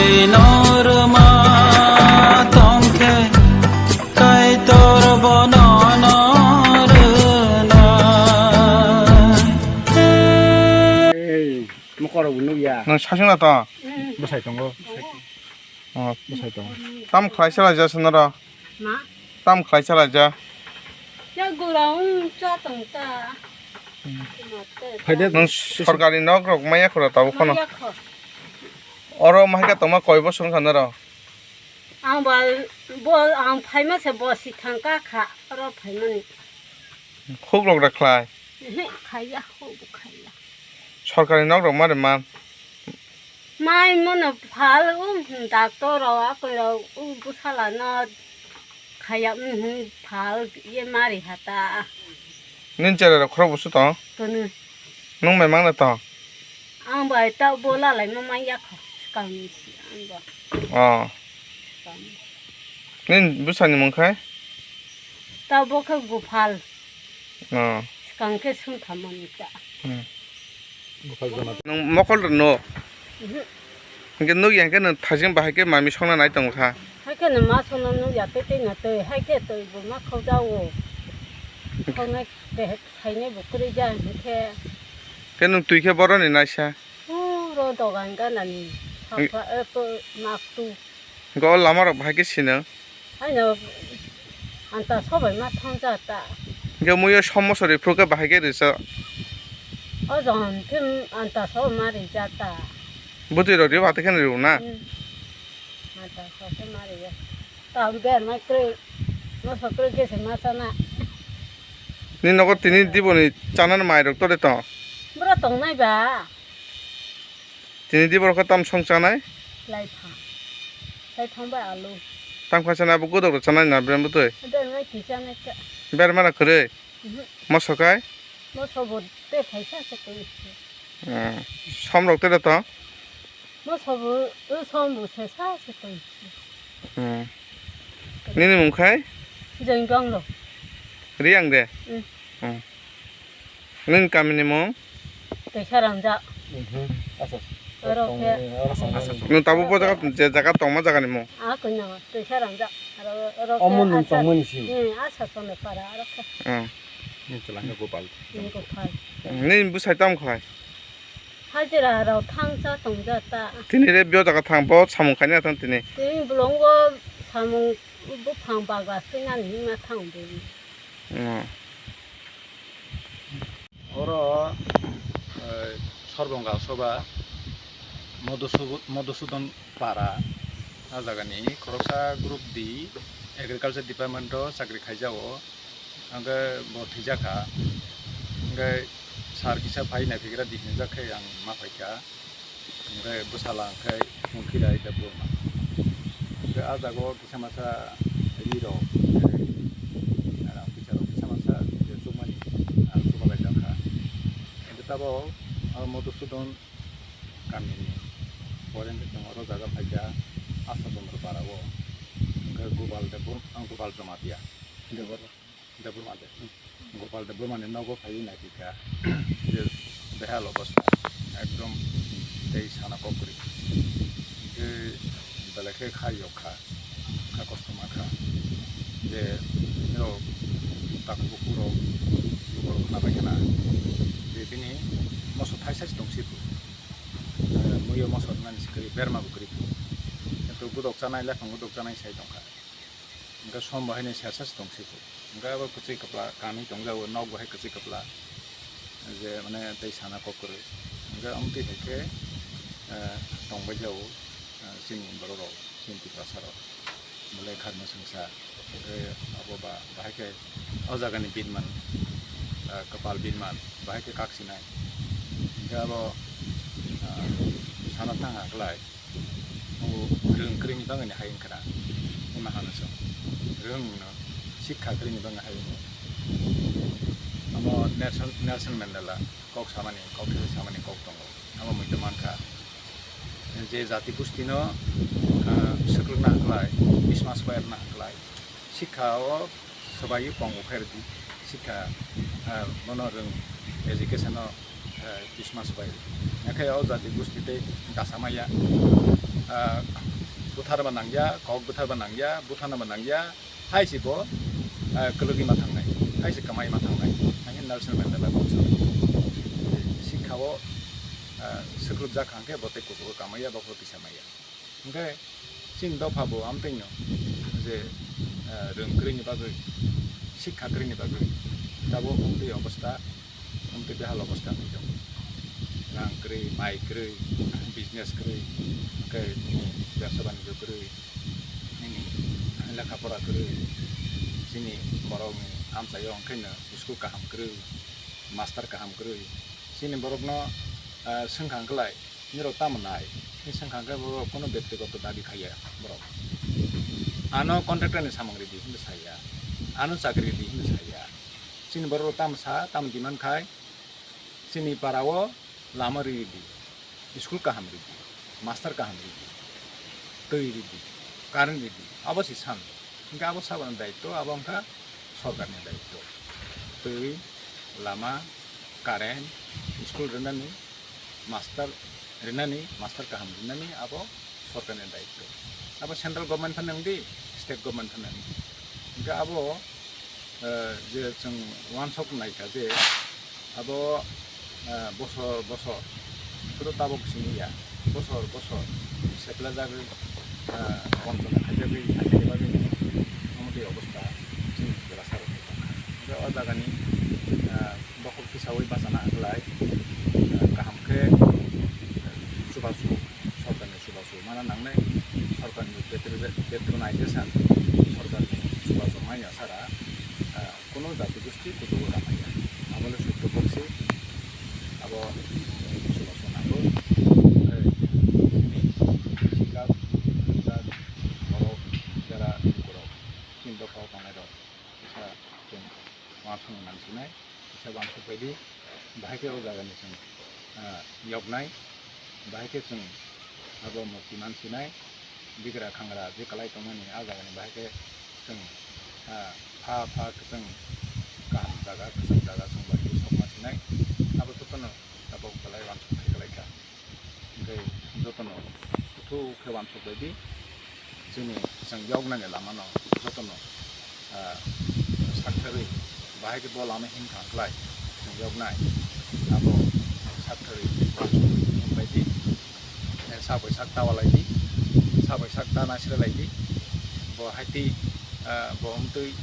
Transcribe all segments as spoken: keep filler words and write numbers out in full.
Norma tongkhe Kaitor bono norna. Ei, mokorok bo nukya. Nang sasing na to? Bwsai tongo. Oh. Bwsai tongo. Tam khlai chalai ja swnaro? Ma? Tam khlai chalai ja? Ya gula ung cha tong ta. Hmm. Mate. Phaide. Nang sorkari nok rok maya khura tabo khono. Maya kho. Oro mahika tongma koi bosong kha noro? Ang ba, bo, ang phaima se bo si thang ka kha, oro phaimani. Huk rok da khlai? Ehe, khaiya, huk bo khaiya. Sorkari nok rok mare man? Mai mono phal, u doctor rok, akoi rok, u bwsala no khaiya, mhm, phal ye mari hata. Nini cherai rok khorok busu tong? Kunu. Nung bai mangna tong? Ang bai ta bo lalai ma manya kho, swkang ni si ang bo. Oh. Swkang. Nini bwsani mung khai? Ta bo khe Gopal. Oh. Swkang khe sung thamani ta. Hmm. Nung mokol rw no? Mhm. Hingke nukya hingke nwng thajeng bahai khe mami songna nai tongo kha. Hai khe no ma songna nukya tei tei no tei, hai khe twi bo ma khaujago. Hingke khaunai khe sainai bo kwrwi ja hingkhe. Khe nwng twi khe boroni naisa? Uro dogan ganani. Hing- Hapha, eh, po, maktu. Hingke o lama rok bahai khe sino? Haino anta sobai ma thangja ta. Hingke muiyo somo sori phuru khe bahai khe rwsa. O jahon khe anta sobai ma rija ta. Bwtwi rok ri bati khe rw na? Hmm. Anta sobai ma rija. Ta ber mai kre, moso kre khe se ma sana. Ni nogo tini diboni chanani mai rok tore tong? Bura tong nai ba. Tini di borok khe tam song chanai? Laithang. Laithang bai alu. Tam kha chanai abo godok rok chanai na brem bwtwi? Ado ngai ti chanai ta. Ber mana kwrwi? Mhm. Moso kai? Moso bo te phaisa se tong. Hmm. Som rok te da to? Moso bo, o som bo se sa se tong. Hmm. Nini mung khai? Jeng dong lo. Riang de? Hmm. Hmm. Nini kami ni mung? Teisa rangjak. Mhm. Asa. Oro khe. Asa, asa. Nwng tabuk bo jaga, je jaga tongma jaga ni mung? A koi no, teisa rangjak. Aro, oro khe. Omo nwng asa, tongmani si. Hmm, asa sone para, oro khe. Hmm. Nwng chwla hwnkhe Gopal. Hmm, Gopal. Nini bwsai tamo khai? Hajira rok thang cha tong ja ta. Tini re bo jaga thang, bo samung khaina thang tini. Tini bolongo samung buphang bagra swinani hima thang bo. Hmm. Oro, eh, Sorbonga Soba Modhusu-, Modhusudan Para, a jagani khoroksa Group D Agriculture Department o chakri khaijago, hwnkhe bo thwijakha, hwnkhe sir kisa phai naiphigra di hinjak khe ang ma phaikha. Hwnkhe bwsala hwnkhe Mungkhirai Debbarma. Hwnkhe ah jaga o kisa masa ri rok, eh, kisa rok kisa masa je chukmani, ah, chubalai jak kha. Hwnkhe tabok, ah, Modhusudan kamini pore hwnkhe chwng oro jaga phaikha Asha Chandra Para o. Hwnkhe Gopal Debbar-, ah, Gopal Jamatia. Debbarma de. Gopal Debbarma ni nogo phaiwi naipikha. Je behal obostha, ekdom tei sana kok kwrwi. Hwnkhe belai khe kha yok kha, kha kosto ma kha. Je norok takhuk bukhuk rok, lukurok khna bai khna. Je bini moso thaisa se tong si phu. Eh, muiyo moso rwnani se kwrwi, berma bo kwrwi phu. Kintu godok chanai, lephang godok chanai sai tong kha. Hwnkhe som bo haino sersa se tong siko. Hwnkhe abo kwchwi kwpla kanwi tongjago, nok bo hai kwchwi kwpla. Je mane tei sana kok kwrwi. Hwnkhe amtwi hai khe, eh, tongbai jago, eh, chini borok rok, chini Tiprasa rok. Belai kharno swngsa. Hwnkhe abo ba, bahai khe o jagani binman, eh, kwpal binman, bahai khe kak sinai. Hwnkhe abo, eh, sana thang ha kwlai. O rwng kwrwini bagwini hai wngkha na, ima hano chwng rwng no sikha kwrwini bagwi hai wngo. Omo Nelson, Nelson Mandela kok samani, kok thaichai samani kok tongo, amo muitu mankha. Je jati gustino, ah, swkwrwngna kwlai, bismas bai rwna kwlai, sikha o swbai kong ukhai rwdi, sikha, ah, bono rwng, education o, ah, bisma swbai rwdi. Hakhe o jati gusti tei dasamaya, ah, Butharba nangya, kok butharba nangya, buthana ba nangya, hai se bo, eh, kwlwgwi ma thangnai, hai se kwmai ma thangnai, hai khe Nelson Mandela bo sa. Sikha o, eh, swkrupjak hwnkhe bo tei kuchugo kamaiya, bo kisa maya. Hwnkhe chini dopha bo amtwino je, eh, rwng kwrwini bagwi, sikha kwrwini bagwi tabuk amtwi obostha, amtwi behal obostha wngwi tongo. Rang kwrwi, mai kwrwi, business kwrwi, hwnkhe nini bebsa banijyo kwrwi, nini lekha pora kwrwi, chini borokni amchaio hwnkhe no school kaham kwrwi, master kaham kwrwi, chini borokno, ah, swngkha hwnkhe lai, "Nirok tamo nai?" Hwnwi swngkha hwnkhe borok kunu byaktigoto dabi khaiya borok. Ano contractor ni samung ridi hwnwi saya, ano chakri ridi hwnwi saya. Chini borok tamo sa, tamo demand khai, chini para o lama ridi, school kaham ridi, master kaham ridi, twi ridi, current ridi, abo se san. Hwnkhe abo saboni daityo, abo wngkha sorkarni daityo. Twi, lama, current, school rwnani, master rwnani, master kaham rwnani abo sorkarni daityo. Abo central government phano wngdi, state government phano wngdi. Hwnkhe abo, eh, je chwng uansuk naikha je abo, eh, bosor bosor, suru tabuk simi ya, bosor bosor seplajagwi, eh, bontona khaijagwi, khaijagwi bagwi omo twi obostha chini jora sarokni tongkha. Hwnkhe o jagani, eh, bokhok tisaui bachana khlai, eh, kaham khe, eh, chubachu sorkarni chubachu mana nangnai, sorkarni patronization, sorkarni chubachu manya sara, eh, kunu jati gosti kuchugo ramaiya. Abo le sotto boksi, abo chubachu nango. Eh, bini sikap, sikap, borok, jara, borok, chini dopha o tongnai rok. Kisa chwng uansukna nang sinai, kisa uansuk bai di, bahai khe o jaga ni chwng, ah, yoknai, bahai khe chwng abo murti man sinai, bigra khangra je kwlai tongmani a jaga ni bahai khe chwng, ah, pha pha kwchwng kaham jaga, kwchwng jaga chwng bai khe sokma sinai, abo jotono abo kwlai uansuk khe kwlai kha. Hwnkhe jotono kuthuk khe uansuk bai di, chini chwng yoknani lamano jotono, ah, saktharwi bahai khe bo lama himkha khlai chwng yoknai, abo saktharwi uansuk bai di, eh, sabai sak ta walai di, sabai sak ta nasra lai di, bo hai twi, ah, bo wng twi,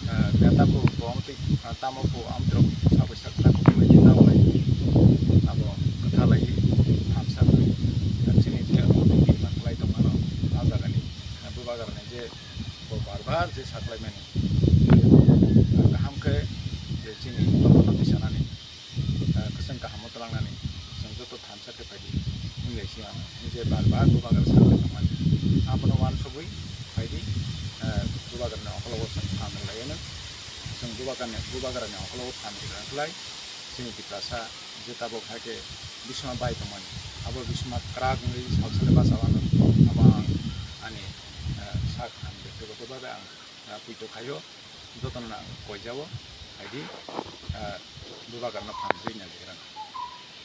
ah, neta bo, bo wng twi, ah, tamo bo amtwrok sabai sak ta kok lai di, ta walai di, abo kwtha lai di, thamsa bai, ah, chini je abo twi kirima kwlai tongmano, ah, jagani, ah, bubagrani je bo bar bar je saklaimani, ah, kaham khe je chini tongmano tisanani, ah, kwchwng kaham o twlangnani chwng joto thansa khe phai di, wng lai si ang je bar bar bubagra sakhlai tongmani. Abono uansugwi phai di, ah, bubagrani okologo chwng phan rwlai anw, chwng bubagrani, bubagrani okologo phan rwlai khlai chini Tiprasa je tabuk hai khe bisma bai tongmani, abo bisma kwrak wngwi salsale bacha o ano, abo ang ani, ah, sak ang bektigoto bhabe ang, ah, puito khaio. Jotono ang koijao, hai di, ah, bubagarno phan rwina digrang.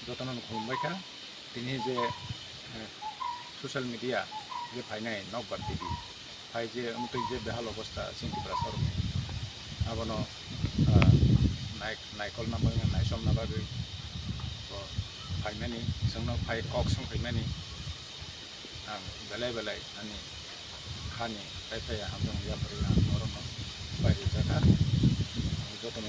Jotono khulumbai kha, tini je, eh, social media je phainai Nokbar T V, phai je amtwi je behal obostha chini Tiprasa rokni, abono, ah, nai-, naikolna bagwi, naisomna bagwi bo phaimani, chwngno phai kok swng phaimani. Ang belai belai ani hani taiphai hamjak yapri ang norokno pai rijak kha. Ang jotono